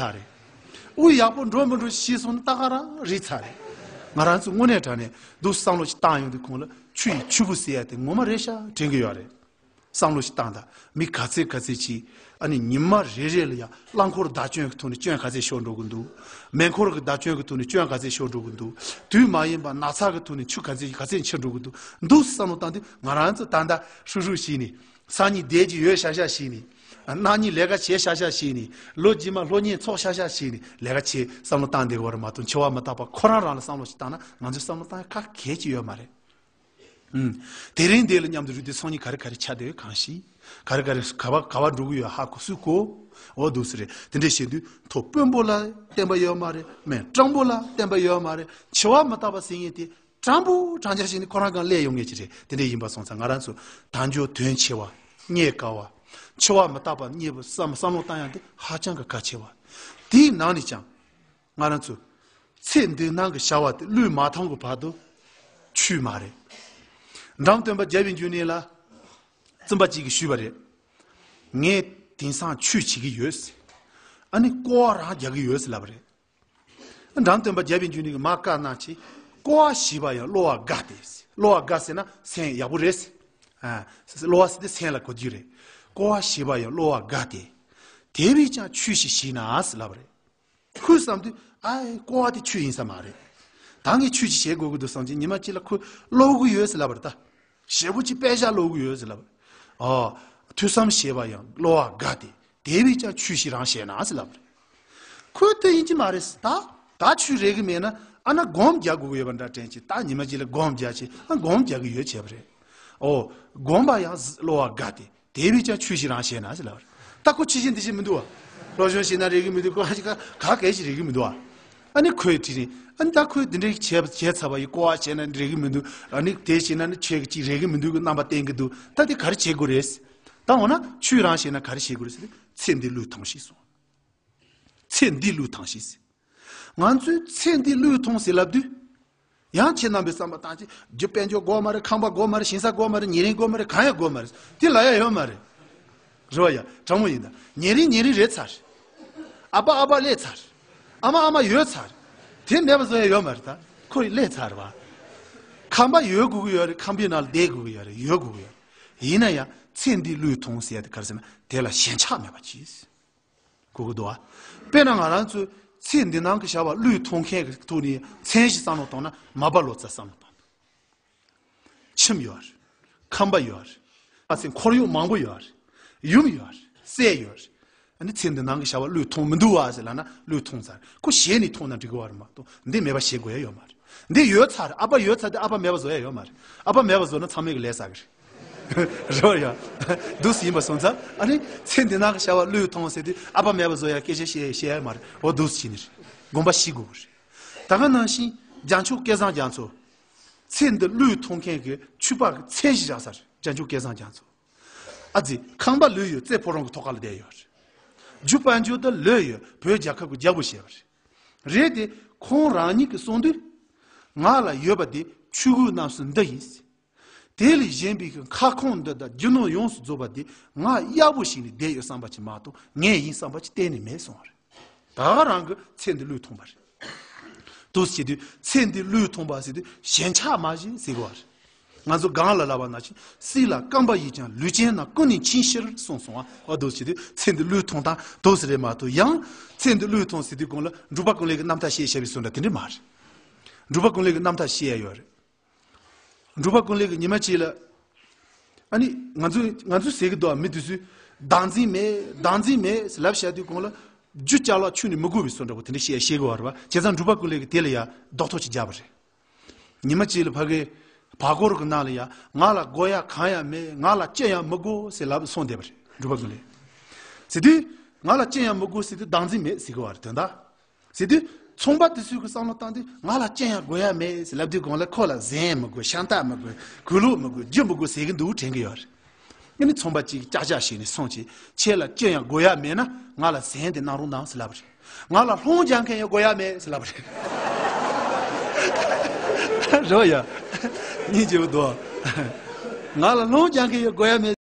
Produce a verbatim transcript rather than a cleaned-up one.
ཚར་རེད། དབུགས་ཡག་པོ་འགྲོ་མི་འགྲོ་ཤེས་སོང་ན་ད་ག་རང་རིག་ཚར་རེད། ང་རང་ཚོ་དངོས་གནས་དྲང་གནས་འདུག་བསམ་བློ་ཞིག་བཏང་ཡོང་དུས་ཁོང་ལ་ཆུ་ཡི་ཆུ་བུར་ཟེར་ཡ་དེ་ངོ་མ་རེད་ཤག་དྲན་གི་ཡོད་རེད། བསམ་བློ་ཞིག་བཏང་དང་། མི་ག་ཚད་ག་ཚད་ཅིག་ཨ་ནི་ཉི་མ་རེ་རེ་ལ་ཡང་རླངས་འཁོར་བདག་སྐྱོན་གྱི་ཐོག་ནས་སྐྱོན་ག་ཚད་ཤོར་འགྲོ་གི་འདུག་མེ་འཁོར་གྱི་བདག་སྐྱོན་གྱི་ཐོག་ནས་སྐྱོན་ག་ཚད་ཤོར་འགྲོ་གི་འདུག་དུས་མ་ཡིན་པ་ན་ཚ་གི་ཐོག་ནས་ཆུ་ག་ཚད་ག་ཚད་འཁྱེར་འགྲོ་གི་འདུག་འདུག་བསམ་བློ་བཏང་དུས་ང་རང་ཚོ་ད་ལྟ་ཧྲུག་ཧྲུག་བྱས་ནས་སང་ཉིན་བསྡད་ཀྱི་ཡོད་ཤག་ཤག་བྱས་ནས། གནངས་ཉིན་ལས་ཀ་བྱེད་ཤག་ཤག་བྱས་ནས། ལོ་རྗེས་མ་སློབ་གཉེར་ཚོགས་ཤག་ཤག་བྱས་ནས་ལས་ཀ་བྱེད་བསམ་བློ་བཏང་བསྡད་དགོས་པ་རེད་མ་གཏོགས་འཆི་བ་མི་རྟག་པ་ཁོ་རང་རང་ལ་བསམ་བློ་ཞིག་བཏང་ན་ང་ཚོས་བསམ་བློ་བཏང་ཡ་ག་གལ་ཅིག་ཡོད་མ་རེད། ཨུམ། དེ་རིང་འདི་ལ་མཉམ་དུ་རུབ་དུས་སང་ཉིན་ག་རེ་ག་རེ་ཆགས་བསྡད་ཡོད་གང་ཤེས། ག་རེ་ག་རེ་ག་བ་ག་བ་འགྲོ་གི་ཡོད་ཧ་གོ་སུས་གོ། འོ་འདུག་སེ་རེད། དེ་འདྲས་བྱེད་དུས་ཐོག་དཔོན་པོ་ལ་བརྟེན་པ་ཡོད་མ་རེད། མི་སྤྲང་པོ་ལ་བརྟེན་པ་ཡོད་མ་རེད། འཆི་བ་མི་རྟག་པ་ཟེར་མཁན་དེ་སྤྲང་པོ་སྤྲང་རྐྱང་ཞིག་ནི་ཁོ་རང་གང་སླེབས་ཡོང་མཁན་ཅིག་རེད། དེ་འདྲས་ཡིན་པ་སོང་ཙང་ང་རང་ཚོ་དལ་འབྱོར་དོན་ཆེ་བ། རྙེད་དཀའ་བ། འཆི་བ་མི་རྟག་པ་རྙེད་པ་བསམ་བསམ་བློ་བཏང་ཡག་དེ་ཧ་ཅང་གི་གལ་ཆེ་བ། དེའི་ནང་ནས་ཀྱང་། ང་རང་ཚོ་ཚེ་འདི་སྣང་གི་བྱ་བ་དེ་བློས་མ་ཐོངས་གི་བར་དུ་ཆོས་མ་རེད། འབྲོམ་སྟོན་པ་རྒྱལ་བའི་འབྱུང་གནས་ལ་བཙུན་པ་གཅིག་གིས་ཞུས་པ་རེད། ངས་དེང་སང་ཆོས་བྱེད་ཀྱི་ཡོད་ཟེར། ཨ་ནི་སྐོར་བ་རང་རྒྱག་གི་ཡོད་ཟེར་ལབ་པ་རེད། འབྲོམ་སྟོན་པ་རྒྱལ་བའི་འབྱུང་གནས་ཀྱིས་མར་བཀའ་གནང་བྱས། སྐོར་བ་ཞེས་པ་ཡང་གློ་བ་དགའ་སྟེ་ཟེར། གློ་བ་དགའ་ཟེར་ན་སེམས་ཡག་པོ་རེད་ཟེར། ཨ། གློ་བ་ཟེར་དེ་སེམས་ལ་གོ་རྒྱུ་རེད། སྐོར་བ་ཞེས་པ་ཡང་གློ་བ་དགའ་སྟེ། དེ་བས་ཀྱང་ཆོས་ཤིག་བྱས་ན་ཟེར་ལབ་པ་རེད། ཁོས་བསམ་དུས་ཨའི་སྐོར་བ་དེ་ཆོས་ཡིན་ས་མ་རེད། ད་ངས་ཆོས་ཅིག་བྱེད་དགོས་ཀྱི་འདུག་བསམ་གྱིན་ཉི་མ་གཅིག་ལ་ཁོས་ཀློག་གི་ཡོད་ཟེར་ལབ་པ་རེད་ད། ཞེ་པོ་ཅིག་དཔེ་ཆ་ཀློག་གི་ཡོད་ཟེར་ལབ་པ་རེད། ཨོ། ཐོས་བསམ་བྱས་པ་ཡང་གློ་བ་དགའ་སྟེ། དེ་བས་ཀྱང་ཆོས་ཤིག་རང་བྱས་ན་ཟེར་ལབ་པ་རེད། ཁོས་དེ་ཡིན་གྱི་མ་རེད་ཟེར་ད། ད་ཆོས་རེག་གི་མེད་ན་ཨ་ན་སྒོམ་རྒྱག་དགོས་ཀྱི་ཡོད་པ་འདྲ་དྲན་གྱི་ད་ཉི་མ་གཅིག་ལ་སྒོམ་རྒྱག་ཅིག་ཨ་སྒོམ་རྒྱག་གི་ཡོད་བྱས་པ་རེད། ཨོ། སྒོམ་པ་ཡང་གློ་བ་དགའ་སྟེ། དེ་བས་ཀྱང་ཆོས་ཤིག་རང་བྱས་ན་ཟེར་ལབ་པ་རེད། ད་ཁོ་ཕྱི་བཞིན་འདི་བཞིན་མི་འདུག་བ། སློབ་སྦྱོང་བྱས་ན་རེག་གི་མི་འདུག་ཁོ་ཧ་ཅང་ག་གེ་ཞིག་རེག་གི་མི་འདུག་བ། ཨ་ནི་ཁོས་དྲིས་ནས་ཨ་ནི་ད་ཁོས་འདི་འདྲའི་བྱས་བྱས་ཚར་བ་ཡི་སྐོར་བ་བྱས་ན་རེག་གི་མི་འདུག་ཨ་ནི་དེ་བྱས་ན་ནི་ཁྱེད་ཀྱིས་ཅིག་རེག་གི་མི་འདུག་གི་རྣམ་པ་བསྟན་གི་འདུག་ད་དེ་ག་རེ་བྱེད་དགོས་རེད། ད་འོ་ན་ཆོས་རང་བྱས་ན་ག་རེ་བྱེད་དགོས་རེད་ཟེར་ཏེ་ཚེ་འདི་བློས་ཐོངས་ཤིག་གསུངས། ཚེ་འདི་བློས་ཐོངས་ཤིག་ཟེར། ང་ཚོས་ཚེ་འདི་བློས་ཐོངས་ཟེར་ལབ་དུས། ཡང་ཁྱེད་རྣམ་པས་བསམ་པ་བཏང་ཅིག་རྒྱུ་དཔལ་འབྱོར་དགོས་མ་རེད། ཁང་པ་དགོས་མ་རེད། ཞིང་ས་དགོས་མ་རེད། ཉེ་རིང་དགོས་མ་རེད། གང་ཡང་དགོས་མ་རེད། དེ་ལབ་ཡ་ཡོད་མ་རེད། རེད་བ་ཡ། དྲང་མོ་ཡིན་ད། ཉེ་རིང་ཉེ་རིང་རེད་ཚར། ཨ་ཕ་ཨ་ཕ་སླེབས་ཚར། ཨ་མ་ཨ་མ་ཡོད་ཚར། དེ་མེད་པ་བཟོ་ཡ་ཡོད་མ་རེད་ད། ཁོ་སླེབས་ཚར་བ། ཁང་པ་ཡོད་དགོས་ཀྱི་ཡོད་རེད། ཁང་པའི་ནང་ལ་བསྡད་དགོས་ཀྱི་ཡོད་རེད། ཡོད་དགོས་ཀྱི་ཡོད་རེད། ཡིན་ན་ཡང་ཚེ་འདི་བློས་ཐོངས་ཟེར་ཡ་དེ་ག་རེ་ཟེར་ན་དེ་ལ་ཞེན་ཆགས་མེད་པ་གྱིས། གོ་གི་འདུག་ཨ། དཔེར་ན་ང་རང་ཚོས་ཚེ་འདི་སྣང་གི་བྱ་བ་བློས་ཐོངས་མཁན་གྱི་ཐོག་ནས་མཚན་ཞིག་བསམ་བློ་བཏང་ན་མ་པ་ལོ་ཙཱ་བསམ་བློ་བཏང་། ཁྱིམ་ཡོད་རེད། ཁང་པ་ཡོད་རེད། ཨ་ཚེ་འཁོར་གཡོག་མང་པོ་ཡོད་རེད། ཡུམ་ཡོད་རེད། སྲས་ཡོད་རེད། ཨ་ནི་ཚེ་འདི་སྣང་གི་བྱ་བ་བློས་ཐོངས་མི་འདུག་བ་ཟེར་ལབ་ན་བློས་ཐོངས་ཚར། ཁོ་ཞེ་ནས་ཐོངས་ན་འགྲིག་གི་བ་རེད་མ་གཏོགས་འདི་མེད་པ་བྱེད་དགོས་ཡ་ཡོད་མ་རེད། འདི་ཡོད་ཚར། ཨ་ཕ་ཡོད་ཚར་དེ་ཨ་ཕ་མེད་པ་བཟོ་ཡ་ཡོད་མ་རེད། ཨ་ཕ་མེད་པ་བཟོ་ན་ཚང་མས་གི་ལས་བསགས་གི་རེད། རོ་ཡ། འདུག་སེ་ཡིན་པ་སོང་ཙང་ཨ་ནི་ཚེ་འདི་སྣང་གི་བྱ་བ་བློས་ཐོངས་ཟེར་དུས་ཨ་ཕ་མེད་པ་བཟོ་ཡ་སྐད་ཆ་བཤད་བཤད་ཡ་མ་རེད། འོ་འདུག་སེ་བྱས་ནི་རེད། དགོངས་པ་བཞེས་དགོས་གི་རེད། ད་ག་ནང་བཞིན་རྒྱལ་མཆོག་སྐལ་བཟང་རྒྱ་མཚོ། ཚེ་འདི་བློས་ཐོངས་མཁན་གྱི་ཆོས་པ་གི་མཚན་ཞིག་བཞག་ས་རེད། རྒྱལ་མཆོག་སྐལ་བཟང་རྒྱ་མཚོ། ཨ་ཙི་ཁང་པ་ལོས་ཡོད་རྩེ་ཕོ་བྲང་གི་ཐོག་ཁ་ལ་བསྡད་ཡོད་རེད། རྒྱུ་དཔལ་འབྱོར་དེ་ལོས་ཡོད་བོད་རྒྱལ་ཁབ་ཀྱི་རྒྱལ་པོ་བྱས་པ་རེད། རེད་དེ་ཁོང་རང་ཉིད་ཀྱིས་གསུངས་དུས། ང་ལ་ཡོད་པ་དེ་ཆོས་གོས་རྣམས་སུ་འདི་ཡིན། དེ་ལས་གཞན་པའི་ཁ་སྐོང་འདི་དག་རྒྱུ་ནོར་ཡོངས་སུ་རྫོགས་པ་དེ་ང་གཡར་པོ་ཞིག་ནས་བསྡད་ཡོད་བསམ་པ་ཅིག་མ་གཏོགས་ངའི་ཡིན་བསམ་པ་ཅིག་གཏན་ནས་མེད་གསུངས་པ་རེད། ད་ག་རང་གི་ཚེ་འདི་བློས་ཐོངས་པ་རེད། འདུག་སེ་བྱེད་དུས་ཚེ་འདི་བློས་ཐོངས་པ་ཟེར་དུས་ཞེན་ཆགས་མ་བྱེད་ཟེར་གི་བ་རེད། ང་ཚོ་གང་ལ་ལབ་པ་ན་ཅི། སྲིད་ལ་རྐང་པ་ཡིས་ཀྱང་ལུས་ཅན་རྣམས་ཀུན་ནས་འཆིང་ཕྱིར་གསུངས་སོང་བ། འོ་འདུག་སེ་བྱེད་དུས་ཚེ་འདི་བློས་ཐོངས་སྟངས་འདུག་སེ་རེད་མ་གཏོགས་ཡང་ཚེ་འདི་བློས་ཐོངས་ཟེར་དུས་གོང་ལ་འབྲུག་པ་ཀུན་ལེགས་ཀྱི་རྣམ་ཐར་བཤད་བཤད་པའི་བཟོ་འདྲ་དེ་འདྲ་མ་རེད། འབྲུག་པ་ཀུན་ལེགས་ཀྱི་རྣམ་ཐར་བཤད་ཡ་ཡོད་རེད། འབྲུག་པ་ཀུན་ལེགས་ཀྱིས་ཉི་མ་གཅིག་ལ། ཨ་ནི་ང་ཚོས་ང་ཚོས་ཟེར་གི་འདུག་ཨ། མི་དེ་ཚོས་བདག་འཛིན་མེད་བདག་འཛིན་མེད་ཟེར་ལབ་བཞག་དུས་གོང་ལ་རྒྱུ་ཅ་ལག་ཁྱོན་ནས་མི་དགོས་པའི་བཟོ་འདྲ་པོ་དེ་འདྲ་བཤད་བཤད་གི་བ་རེད་བ། བྱས་ཙང་འབྲུག་པ་ཀུན་ལེགས་ཀྱིས་དེ་ལ་ཡ་རྡོག་ཐོ་ཅིག་བརྒྱབ་པ་རེད། ཉི་མ་གཅིག་ལ་ཕ་གིའི་བར་སྐོར་གྱི་ནང་ལ་ཡ་ང་ལ་དགོས་ཡ་གང་ཡང་མེད། ང་ལ་ཅི་ཡང་མི་དགོས་ཟེར་ལབ་སོང་བསྡད་པ་རེད་འབྲུག་པ་ཀུན་ལེགས། ཟེར་དུས་ང་ལ་ཅི་ཡང་མི་དགོས་ཟེར་དུས་བདག་འཛིན་མེད་ཟེར་གི་བ་རེད་དོན་དག་ཟེར་དུས། ཚོང་པ་དེ་ཚོས་ཀྱི་བསམ་བློ་བཏང་དུས་ང་ལ་ཅི་ཡང་དགོས་ཡ་མེད་ཟེར་ལབ་དུས་གོང་ལ་ཁོ་ལ་གཟན་མི་དགོས། ཤ་སྟག་མི་དགོས། གོས་ལོག་མི་དགོས། རྒྱུ་མི་དགོས་ཟེར་གི་འདུག་དྲན་གི་ཡོད་རེད། ཨ་ནི་ཚོང་པ་གཅིག་གིས་ཅག་ཅག་བྱས་ནས་སོང་ཅིག་ཁྱེད་ལ་ཅི་ཡང་དགོས་ཡ་མེད་ན་ང་ལ་གཟན་དེ་གནང་རོགས་གནང་ཟེར་ལབ་པ་རེད། ང་ལ་སློང་རྒྱག་མཁན་ཡང་དགོས་ཡ་མེད་ཟེར་ལབ་པ་རེད། རེད་བ་ཡ། སྙིང་རྗེ་པོ་འདུག་ང་ལ་སློང་རྒྱག་མཁན་ཡང་དགོས་ཡ་མེད།